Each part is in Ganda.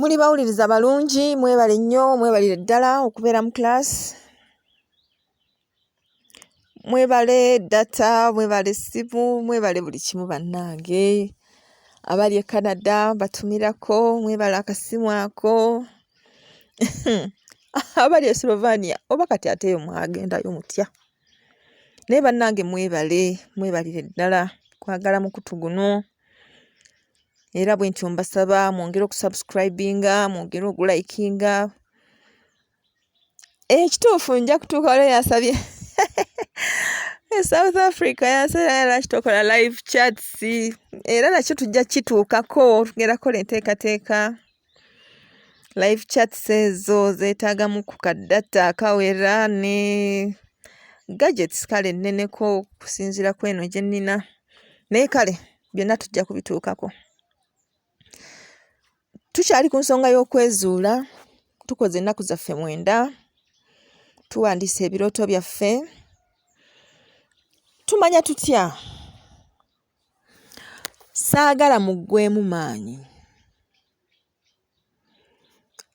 Muli bawuliriza balungi, mwebale nnyo, mwebalire ddala okubeera mu class. Mwebale data, mwebale essimu, mwebale buli kimu bannange. Abali e Canada batumirako, mwebale akasimu ako. Abali e Slovenia oba kati ate eyo mwagendayo mutya? Naye bannange mwebale, mwebalire ddala kwagala mukutu guno. Era bwentyo mbasaba mwongere okusubscribinga, mwongere okulikinga. Ekituufu nja kutuuka waliwo yansabye e South Africa yansabye lwaki tokola live chats era nakyo tujja kituukako tugenda kukola enteekateeka live chats ezo zeetaagamu ku ka data akawera ne gadgets kale nneneko okusinziira ku eno gye nnina naye kale byonna tujja kubituukako. Tukyali ku nsonga y'okwezuula, tukoze ennaku zaffe mwenda, tuwandiise ebirooto byaffe, tumanya tutya? Saagala muggweemu maanyi.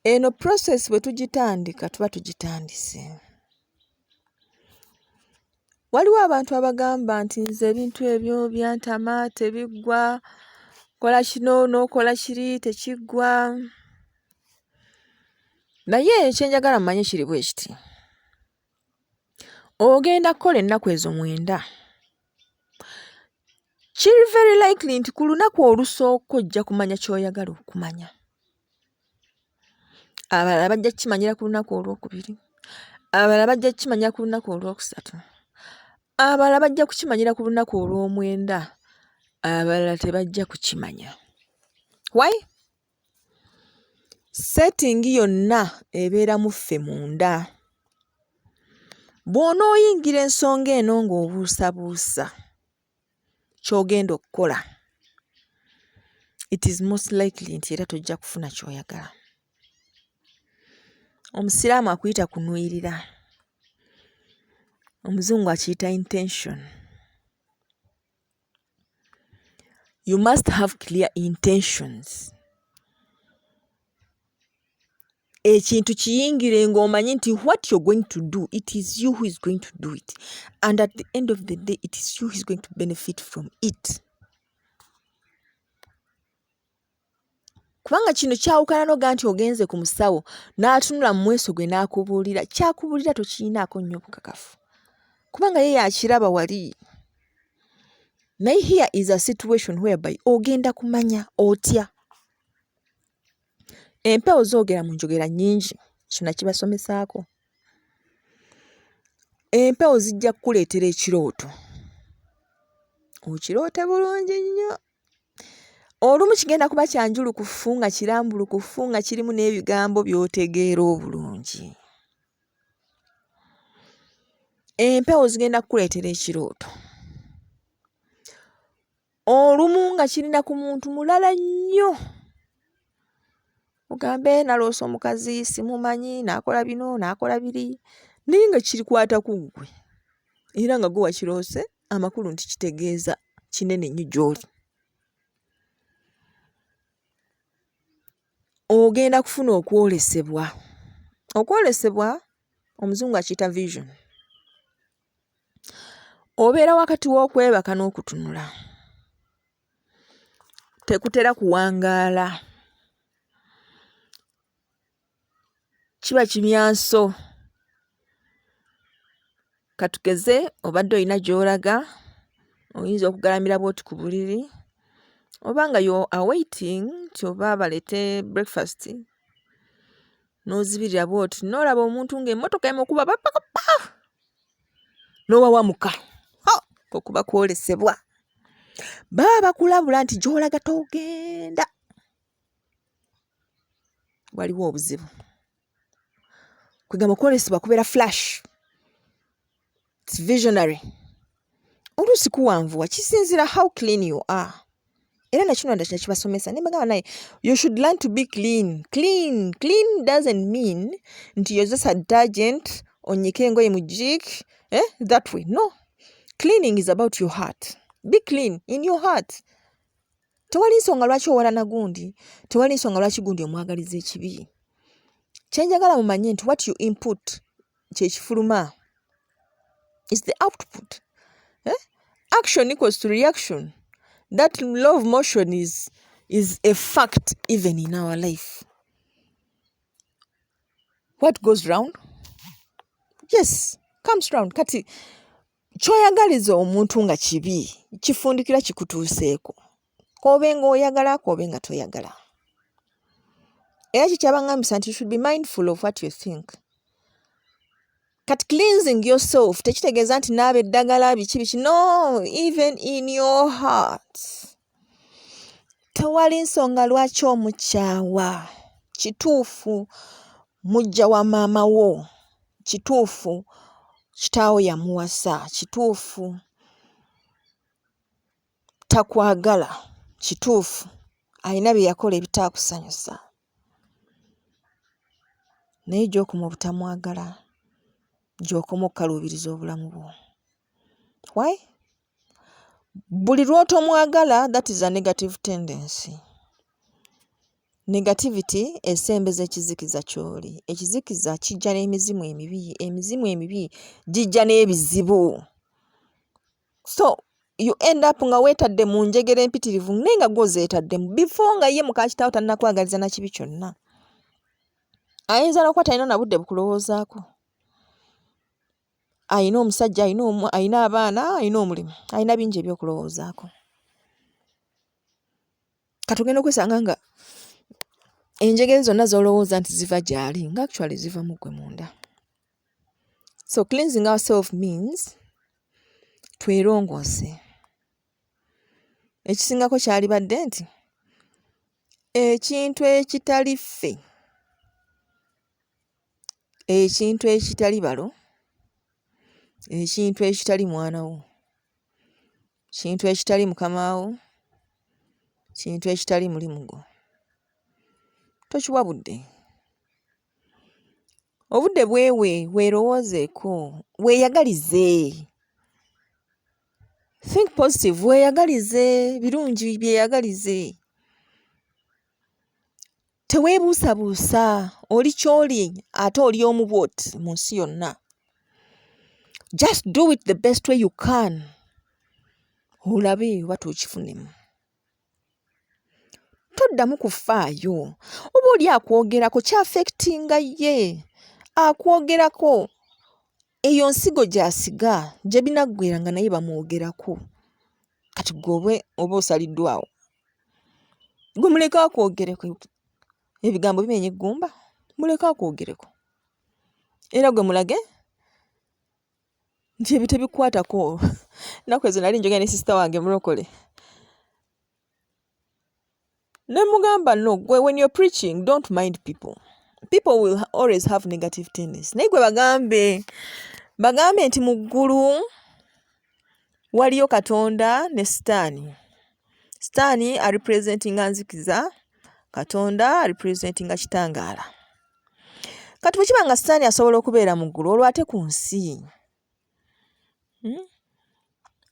Eno process bwe tugitandika tuba tugitandise. Waliwo abantu abagamba nti nze ebintu ebyo byantama tebiggwa, kola kino n'okola kiri tekiggwa. Naye kye njagala mumanye kiri bwe kiti, ogenda kukola ennaku ezo mwenda, kiri very likely nti ku lunaku olusooka ojja kumanya ky'oyagala okumanya. Abalala bajja kukimanyira ku lunaku olwokubiri, abalala bajja kukimanyira ku lunaku olwokusatu, abalala bajja kukimanyira ku lunaku olwomwenda, abalala tebajja kukimanya. Why? Setting yonna ebeera mu ffe munda. Bw'onooyingira ensonga eno ng'obuusabuusa ky'ogenda okukola, it is most likely nti era tojja kufuna ky'oyagala. Omusiraamu akuyita kunuyirira, Omuzungu akiyita intention. You must have clear intentions. Ekintu kiyingire ng'omanyi nti what you're going to do, it is you who is going to do it. And at the end of the day, it is you who is going to benefit from it. Kubanga kino kyawukana noga nti ogenze ku musawo n'atunula mu mweso gwe n'akubuulira kyakubuulira tokiyinaako nnyo bukakafu kubanga ye yakiraba wali naye here is a situation whereby ogenda kumanya otya empewo zoogera mu njogera nnyingi kino kibasomesaako empewo zijja kukuleetera ekirooto okiroote bulungi nnyo Olumu kigenda kuba kyanjulukufu nga kirambulukufu nga kirimu n'ebigambo by'otegeera obulungi. Empewo zigenda kukuleetera ekirooto. Olumu nga kirina ku muntu mulala nnyo. Ogambe naloose omukazi simumanyi n'akola bino n'akola biri naye nga kirikwata ku ggwe era nga ggwe wakiroose. Amakulu nti kitegeeza kinene nnyo gy'oli. Ogenda kufuna okwolesebwa. Okwolesebwa Omuzungu akiyita vision. Obeera wakati w'okwebaka n'okutunula. Tekutera kuwangaala. Kiba kimyanso. Katugeze obadde olina gy'olaga, oyinza okugalamira bw'oti ku buliri oba nga you are waiting nti oba baleete breakfast n'ozibirira bw'oti n'olaba omuntu ng'emmotoka emukuba papapapa n'owawamuka. Ha! Okwo kuba kwolesebwa. Baba bakulabula nti gy'olaga togenda. Waliwo obuzibu. Kwegamba okwolesebwa kubeera flash. It's visionary. Oluusi kuwanvuwa kisinziira how clean you are. Era nakino ndakira kibasomesa ne mbagamba naye you should learn to be clean. Clean, clean doesn't mean nti yozesa detergent onyike engoye mu jik, eh? That way. No. Cleaning is about your heart. Be clean in your heart. Tewali nsonga lwaki owalana gundi, tewali nsonga lwaki gundi omwagaliza ekibi. Kye njagala mumanye nti what you input kye kifuluma is the output. Eh? Action equals to reaction. That law of motion is a fact even in our life. What goes round? Yes, comes round. Kati ky'oyagaliza omuntu nga kibi kifundikira kikutuuseeko, k'obe ng'oyagala k'obe nga toyagala. Era kikyabaŋŋambisa nti you should be mindful of what you think. Kati cleansing yourself tekitegeeza nti naaba eddagala biki biki, no, even in your heart. Tewali nsonga lwaki omukyawa. Kituufu muggya wa maama wo, kituufu kitaawo yamuwasa, kituufu takwagala, kituufu alina bye yakola ebitaakusanyusa. Naye gy'okoma obutamwagala, gy'okoma okukaluubiriza obulamu bwo. Why? Buli lw'otomwagala that is a negative tendency. Negativity esembeza ekizikiza ky'oli. Ekizikiza kijja n'emizimu emibi, emizimu emibi gijja n'ebizibu. So you end up nga weetadde mu njegere empitirivu naye nga gw'ozeetaddemu before nga ye muka kitaawo tannakwagaliza na kibi kyonna. Ayinza n'okuba talina na budde bukulowoozaako. Ayina omusajja, ayina abaana, ayina omulimu, ayina bingi ebyokulowoozaako. Kati ogenda okwesanga nga enjegere zonna z'olowooza nti ziva gy'ali nga actually ziva mu ggwe munda. So cleansing ourselves means twerongoose. Ekisingako kyalibadde nti ekintu ekitali ffe, ekintu ekitali balo, ekintu ekitali mwana wo, kintu ekitali mukama wo, kintu ekitali mulimu gwo, tokiwa budde. Obudde bwewe, weerowoozeeko, weeyagalize. Think positive, weeyagalize birungi byeyagalize. Teweebuusabuusa, oli ky'oli ate oli omu bw'oti mu nsi yonna. Just do it the best way you can. Olabe oba tookifunemu. Toddamu kufaayo. Oba oli akwogerako ky'affectinga ye. Akwogerako eyo nsigo gy'asiga gye binaggweera nga naye bamwogerako. Kati ggwe oba osaliddwawo. Gwe muleke akwogereko. Ebigambo bimenya eggumba, muleke akwogereko. Era gwe mulage nti ebyo tebikukwatako. Ennaku ezo nali njogera ne sister wange mulokole. Ne mmugamba no, gwe when you're preaching don't mind people. People will always have negative tendencies. Naye gwe bagambe, bagambe nti mu ggulu waliyo Katonda ne Sitaani. Sitaani arepresentinga nzikiza, Katonda arepresentinga kitangaala. Kati bwe kiba nga Sitaani asobola okubeera mu ggulu olwo ate ku nsi?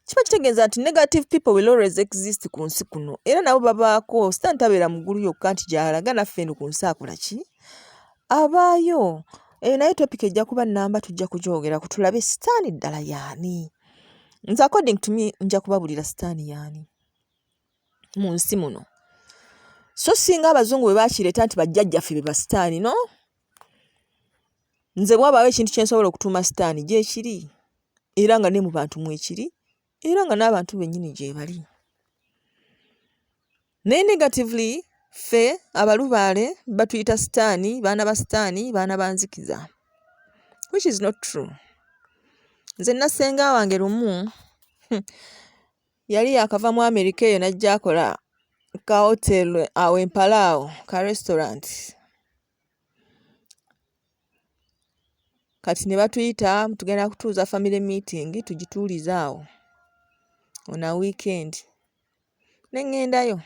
Kiba kitegeeza nti negative people will always exist ku nsi kuno era nabo babaako. Sitaani tabeera mu ggulu yokka nti gy'alaga, naffe eno ku nsi akola ki? Abaayo. Eyo naye topic ejja kuba nnamba, tujja kugyogerako tulabe Sitaani ddala y'ani. Nze according to me nja kubabuulira Sitaani y'ani mu nsi muno. So singa abazungu bwe baakireeta nti bajjajjaffe be basitaani, no. Nze bw'abaawo ekintu kye nsobola okutuuma Sitaani gyekiri era nga ne mu bantu mwekiri era nga n'abantu bennyini gye bali. Naye negatively ffe abalubaale batuyita Sitaani, baana ba Sitaani, baana ba nzikiza, which is not true. Nze nnasenga wange lumu yali yaakava mu America eyo n'ajja akola ka hotel awo e Mpala awo ka restaurant. Kati ne batuyita tugenda kutuuza family meeting tugituulize awo on a weekend. Ne ŋŋendayo.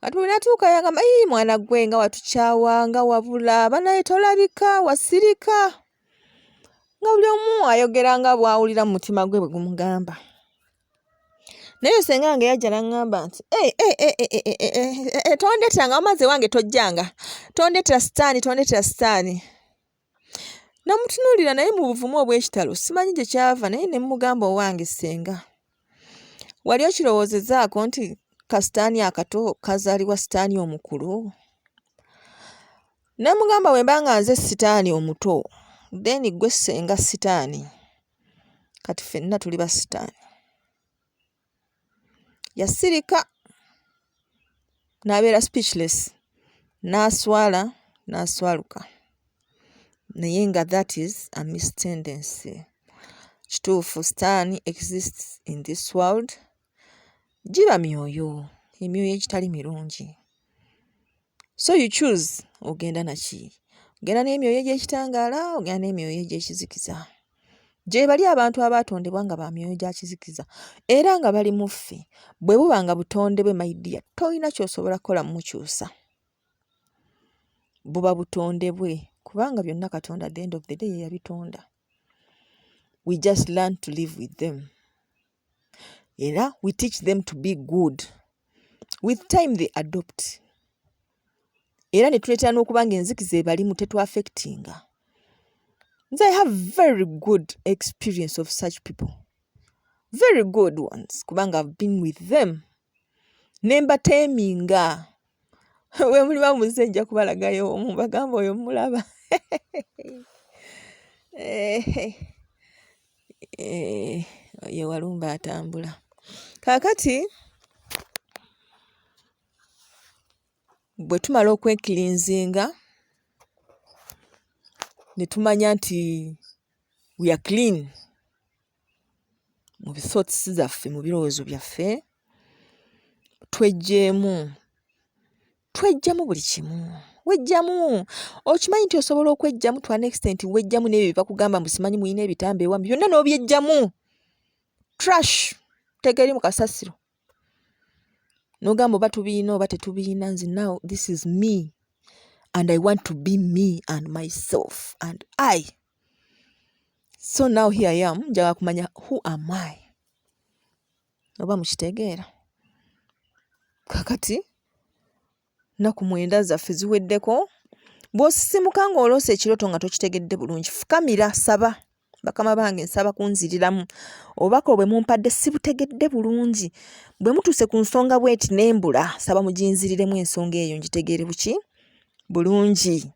Kati bwe natuukayo agamba, "Yii mwana ggwe nga watukyawa, nga wabula, bannaye tolabika, wasirika." Nga buli omu ayogera nga bw'awulira mu mutima gwe bwe gumugamba. Naye senga wange yajja n'aŋŋamba nti tondeetera nga amazzi wange tojjanga, tondeetera sitaani, tondeetera sitaani. Namutunuulira naye mu buvumu obw'ekitalo, simanyi gye kyava, naye ne mmugamba, owange ssenga, wali okirowoozezaako nti kasitaani akato kazaalibwa sitaani omukulu? Ne mugamba bwe mba nga nze sitaani omuto, then ggwe ssenga sitaani, kati ffenna tuli ba sitaani. Yasirika n'abeera speechless, n'aswala n'aswaluka, naye nga that is a mistendency. Kituufu sitaani exists in this world, giba myoyo, emyoyo egitali mirungi. So you choose, ogenda naki? Ogenda n'emyoyo egy'ekitangaala, ogenda n'emyoyo egy'ekizikiza. Gye bali abantu abaatondebwa nga ba myoyo gya kizikiza era nga bali mu ffe. Bwe buba nga butonde bwe, my dear, tolina ky'osobola kukola mmukyusa. Buba butonde bwe kubanga byonna Katonda at the end of the day ye yabitonda. We just learn to live with them. Era we teach them to be good. With time they adopt. Era ne tuleetera n'okuba ng'enzikiza ebalimu tetwaffectinga. Nze I have very good experience of such people. Very good ones kubanga I've been with them. Ne mbateeminga. Bwe muliba muzze nja kubalagayo omu mbagamba oyo mmulaba. Ye walumbe atambula. Kaakati bwe tumala okwecleansinga ne tumanya nti we are clean mu thoughts zaffe, mu birowoozo byaffe, tweggyeemu, tweggyamu buli kimu. Weggyamu, okimanyi nti osobola okweggyamu to an extent, weggyamu n'ebyo bye bakugamba mbu simanyi muyina ebitambo ewammwe byonna n'obyeggyamu. Trash, teeka eri mu kasasiro. N'ogamba oba tubiyina oba tetubiyina, nze now this is me and I want to be me and myself and I. So now here I am, njagala kumanya who am I? Oba mukitegeera? Kaakati nnaku 9 zaffe ziweddeko, bw'osisimuka ng'oloose ekirooto nga tokitegedde bulungi, fukamira saba. Bakama bange nsaba kunziriramu. Obubaka bwe mumpadde sibutegedde bulungi. Bwe mutuuse ku nsonga bw'eti ne mbula, nsaba muginziriremu ensonga eyo ngitegeere buki? Bulungi.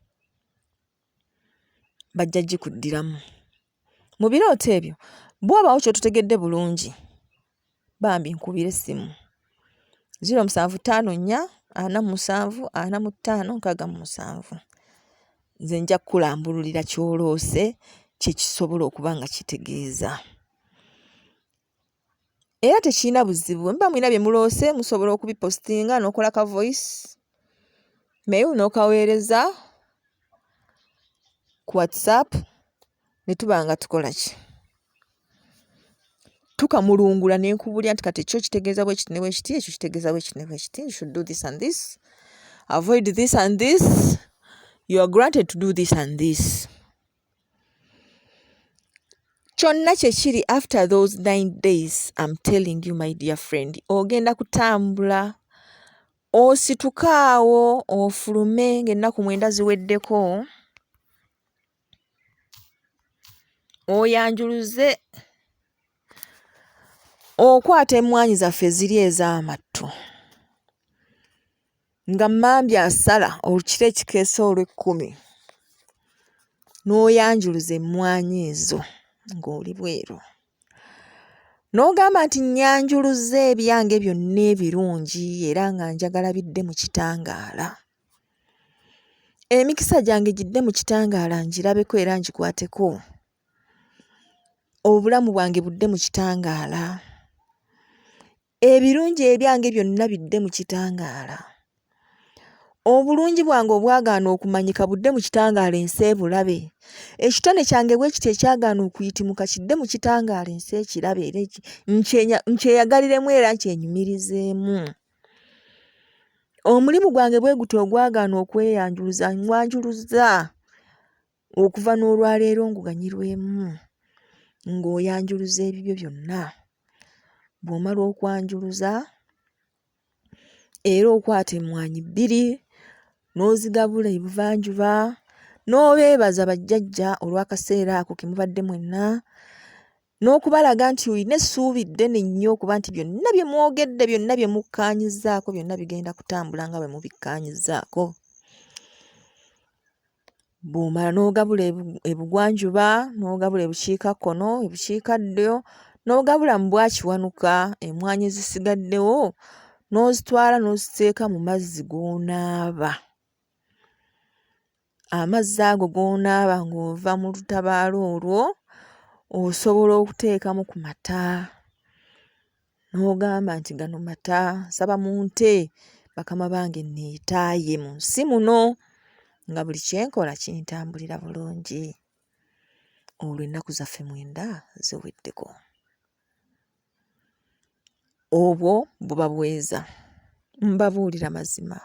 Bajja gikuddiramu. Mu birooto ebyo bw'obaawo ky'ototegedde bulungi, bambi nkubira essimu 0754 47 45 67. Nze nja kukulambululira ky'oloose kye kisobola okuba nga kitegeeza. Era tekirina buzibu, bwe muba mulina bye muloose musobola okubipositinga n'okola ka voice mail n'okaweereza ku WhatsApp ne tuba nga tukola ki? Tukamulungula ne nkubuulira nti kati ekyo kitegeeza bwe kiti ne bwe kiti, ekyo kitegeeza bwe kiti ne bwe kiti, you should do this and this, avoid this and this, you are granted to do this and this. Kyonna kye kiri after those 9 days, I'm telling you my dear friend, ogenda kutambula osituke awo ofulume ng'ennaku 9 ziweddeko, oyanjuluze okwata emmwanyi zaffe eziri ez'amattu nga mmambya asala olukiro ekikeesa olw'ekkumi n'oyanjuluza emmwanyi ezo ng'oli bweru n'ogamba nti nnyanjuluzza ebyange byonna ebirungi era nga njagala bidde mu kitangaala. Emikisa gyange gidde mu kitangaala ngirabeko era ngikwateko. Obulamu bwange budde mu kitangaala. Ebirungi ebyange byonna bidde mu kitangaala. Obulungi bwange obwagaana okumanyika budde mu kitangaala ensi ebulabe. Ekitone kyange bwe kiti ekyagaana okuyitimuka kidde mu kitangaala ensi ekirabe era nkyeyagaliremu era nkyenyumirizeemu. Omulimu gwange bwe gutyo ogwagaana okweyanjuluza ngwanjuluzza okuva n'olwaleero nguganyirwemu ng'oyanjuluza ebibyo byonna. Bw'omala okwanjuluza era okwata emmwanyi bbiri n'ozigabula ebuvanjuba n'obeebaza bajjajja olw'akaseera ako ke mubadde mwenna n'okubalaga nti olina essuubi ddene nnyo okuba nti byonna bye mwogedde byonna bye mukkaanyizzaako byonna bigenda kutambula nga bwe mubikkaanyizzaako. Bw'omala n'ogabula ebugwanjuba, n'ogabula ebukiikakkono, ebukiikaddyo, n'ogabula mu bwakiwanuka emmwanyi ezisigaddewo n'ozitwala n'oziteeka mu mazzi g'onaaba. Amazzi ago g'onaaba ng'ova mu lutabaalo olwo osobola okuteekamu ku mata n'ogamba nti gano mata nsaba munte bakama bange neetaaye mu nsi muno nga buli kye nkola kintambulira bulungi. Olwo ennaku zaffe mwenda ziweddeko. Obwo buba bweza. Mbabuulira mazima.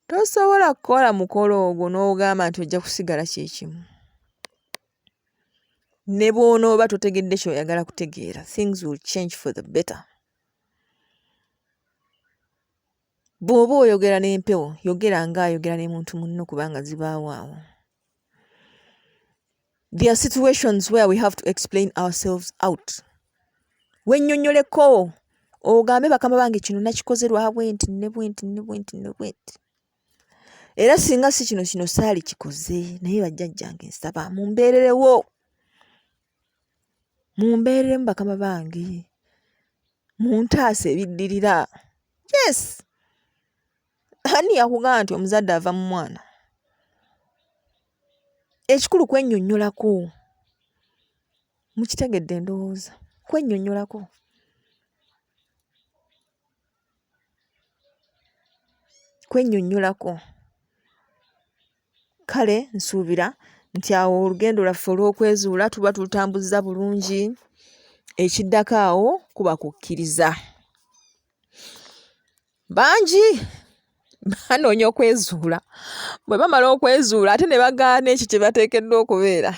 Tosobola kukola mukolo ogwo n'ogamba nti ojja kusigala kye kimu. Ne bw'onooba totegedde ky'oyagala kutegeera, things will change for the better. Bw'oba oyogera n'empewo, yogera ng'ayogera ne muntu munno kubanga zibaawo awo. There are situations where we have to explain ourselves out. Wennyonnyoleko ogambe bakama bange kino nakikoze lwa bwenti ne bwenti ne bwenti ne bwenti. Era singa si kino kino saali kikoze naye bajjajjange nsaba mumbeererewo. Mumbeereremu bakama bange. Muntaase ebiddirira. Yes! Ani yakugamba nti omuzadde ava mu mwana? Ekikulu kwennyonnyolako. Mukitegedde ndowooza. Kwennyonnyolako. Kwennyonnyolako. Kale nsuubira nti awo olugendo lwaffe olw'okwezuula tuba tulutambuzza bulungi. Ekiddako awo kuba kukkiriza. Bangi banoonya okwezuula bwe bamala okwezuula ate ne bagaana ekyo kye bateekeddwa okubeera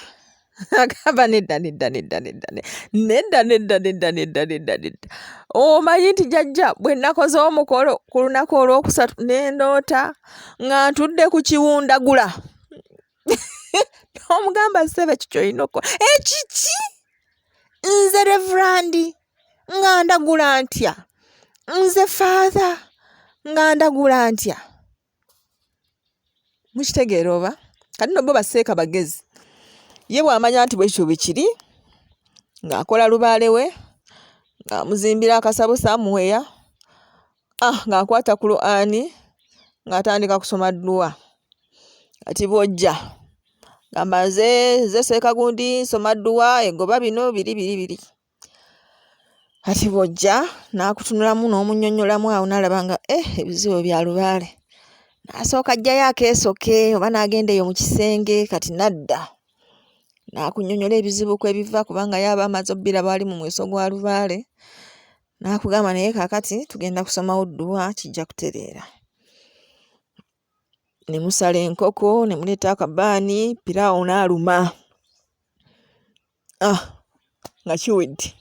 agamba nedda nedda nedda nedda nedda nedda nedda nedda nedda nedda omanyi nti jajja bwe nakoze omukolo ku lunaku olwokusatu ne ndoota nga ntudde ku kiwundagula n'omugamba ssebo ekyo ky'olina okukola ekiki nze revurandi nga ndagula ntya nze faatha nga ndagula ntya mukitegeera oba kati no bo baseeka bagezi ye bw'amanya nti bwekityo bwe kiri ng'akola lubaale we ng'amuzimbira akasabo samuweya ah ng'akwata Kuluani ng'atandika kusoma dduwa kati bw'ojja gamba nze nze seekagundi nsoma dduwa egoba bino biri biri biri kati bw'ojja n'akutunulamu n'omunnyonnyolamu awo n'alaba nga eh ebizibu bya lubaale n'asooka aggyayo akeeso ke oba n'agenda eyo mu kisenge kati n'adda n'akunnyonnyola ebizibu kwe biva kubanga ye aba amaze obbiraba ali mu mweso gwa lubaale N'akugamba naye kaakati tugenda kusomawo dduwa kijja kutereera. Ne musala enkoko ne muleeta akabaani piraawo n'aluma. Ah, nga kiwedde.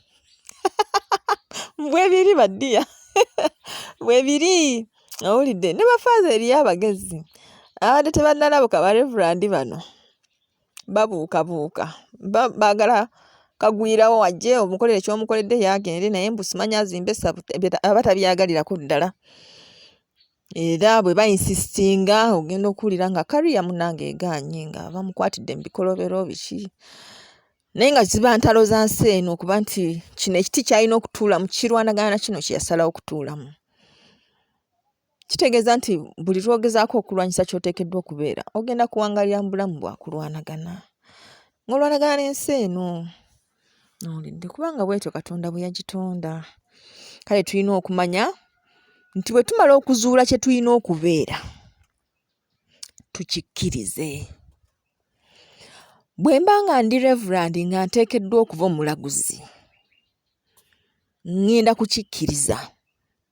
Bwebiri baddiya bwebiri owulidde ne bafaaza eriyo abagezi abadde tebannalabuka ba Reverend bano. Babuukabuuka baagala kagwirawo ajje omukolere ky'omukoledde ye agende naye mbu simanyi azimbe essabo aba tabyagalirako ddala. Era bwe bayinsisitinga ogenda okuwulira nga kariya munnange egaanye nga bamukwatidde mu bikolobero biki. Naye nga ziba ntalo za nsi eno okuba nti kino ekiti ky'alina okutuulamu kirwanagana na kino kye yasalawo okutuulamu. Kitegeeza nti buli lw'ogezaako okulwanyisa ky'oteekeddwa okubeera, ogenda kuwangaalira mu bulamu bwa kulwanagana. Ng'olwanagana n'ensi eno. Owulidde? Kubanga bw'etyo Katonda bwe yagitonda. Kale tulina okumanya nti bwe tumala okuzuula kye tulina okubeera, tukikkirize. Bwe mba nga ndi Reverand nga nteekeddwa okuba omulaguzi, ŋŋenda kukikkiriza.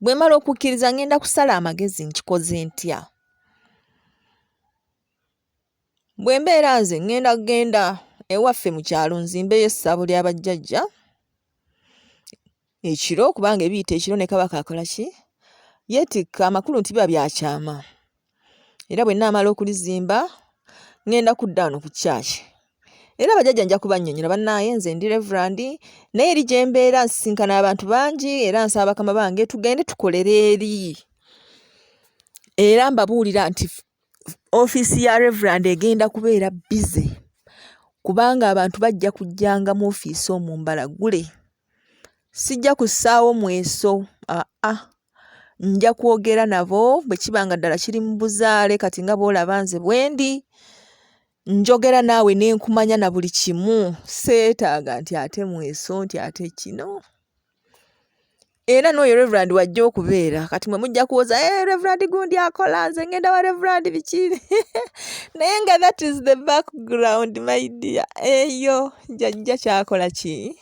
Bwe mmala okukkiriza ŋŋenda kusala amagezi nkikoze ntya. Bwe mbeera nze ŋŋenda kugenda ewaffe mu kyalo nzimbeyo essabo lya bajjajja. Ekiro kubanga ebiyita ekiro ne kabaka akola ki? Yeetikka amakulu nti biba bya kyama. Era bwe nnaamala okulizimba ŋŋenda kudda wano ku church. Era bajjajja nja kubannyonnyola bannaaye nze ndi Reverend naye eri gye mbeera nsisinkana abantu bangi era nsaba bakama bange tugende tukolere eri. Era mbabuulira nti ofiisi ya Reverend egenda kubeera bbize kubanga abantu bajja kujjanga mu ofiisi omwo mbalagule. Sijja kussaawo mweso aa nja kwogera nabo bwe kiba nga ddala kiri mu buzaale kati nga bw'olaba nze bwendi njogera naawe ne nkumanya na buli kimu seetaaga nti ate mweso nti ate kino. Era n'oyo Reverend w'ajja okubeera kati mwe mujja kuwoza hey, eh, Reverend gundi akola nze ngenda wa Reverend biki naye nga that is the background my dear eyo jajja kyakola ki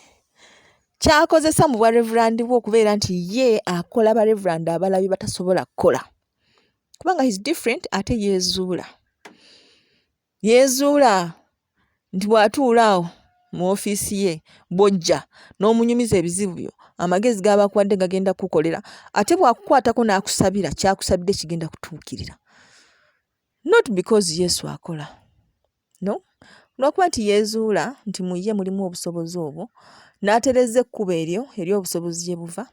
kyakozesa mu bwa Reverend bwe okubeera nti ye akola ba Reverend abalala bye batasobola kukola kubanga he's different ate yeezuula Yeezuula nti bw'atuula awo mu ofiisi ye bw'ojja n'omunyumiza ebizibu byo amagezi g'aba akuwadde gagenda kukukolera ate bw'akukwatako n'akusabira ky'akusabidde kigenda kutuukirira. Not because Yesu akola no lwakuba nti yeezuula nti mu ye mulimu obusobozi obwo n'aterezza ekkubo eryo ery'obusobozi gye buva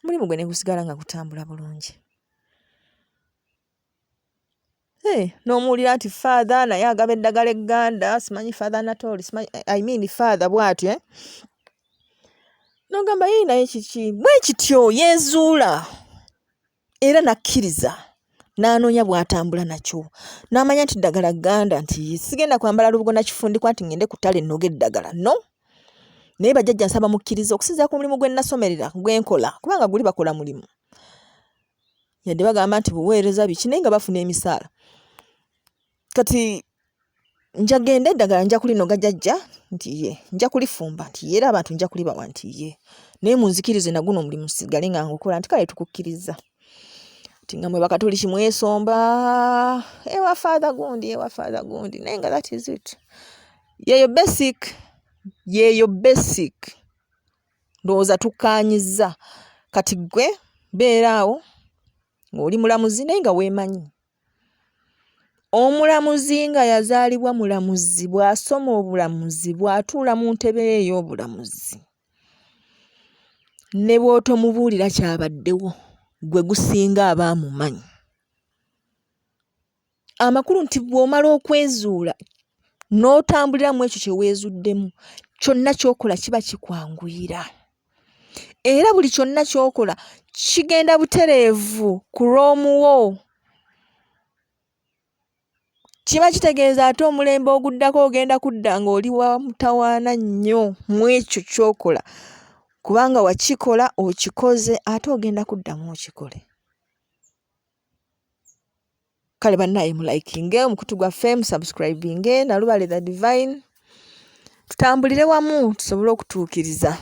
omulimu gwe ne gusigala nga gutambula bulungi. Hey, n'omuwulira nti father naye agaba eddagala egganda simanyi father Anatoli simanyi I mean father bw'atyo eh? N'ogamba yii naye kiki bwe kityo yeezuula era n'akkiriza n'anoonya bw'atambula nakyo n'amanya nti ddagala gganda nti sigenda kwambala lubugo na kifundikwa nti ngende ku ttale nnoge eddagala no naye bajjajja nsaba mukkirize okusinziira ku mulimu gwe nnasomerera gwe nkola kubanga guli bakola mulimu yadde bagamba nti buweereza biki naye nga bafuna emisaala kati njagenda eddagala nja kulinoga jajja nti ye nja kulifumba nti ye era abantu nja kulibawa nti ye naye munzikirize naguno omulimu sigale nga ngukola nti kale tukukkiriza nti nga mwe bakatuliki mwesomba ewa father gundi ewa father gundi naye nga that is it yeyo basic yeyo basic Ndowooza tukkaanyizza. Kati ggwe beera awo ng'oli mulamuzi naye nga weemanyi. Omulamuzi nga yazaalibwa mulamuzi bw'asoma obulamuzi bw'atuula mu ntebe ye ey'obulamuzi ne bw'otomubuulira kyabaddewo gwe gusinga aba amumanyi. Amakulu nti bw'omala okwezuula n'otambulira mu ekyo kye weezuddemu, kyonna ky'okola kiba kikwanguyira. Era buli kyonna ky'okola kigenda butereevu ku lw'omuwo. Kiba kitegeeza ate omulembe oguddako ogenda kudda ng'oli wa mutawaana nnyo mu ekyo ky'okola kubanga wakikola okikoze ate ogenda kuddamu okikole. Kale bannaye mulikinge omukutu gwaffe, musubscribinge Nalubale the Divine, tutambulire wamu tusobole okutuukiriza.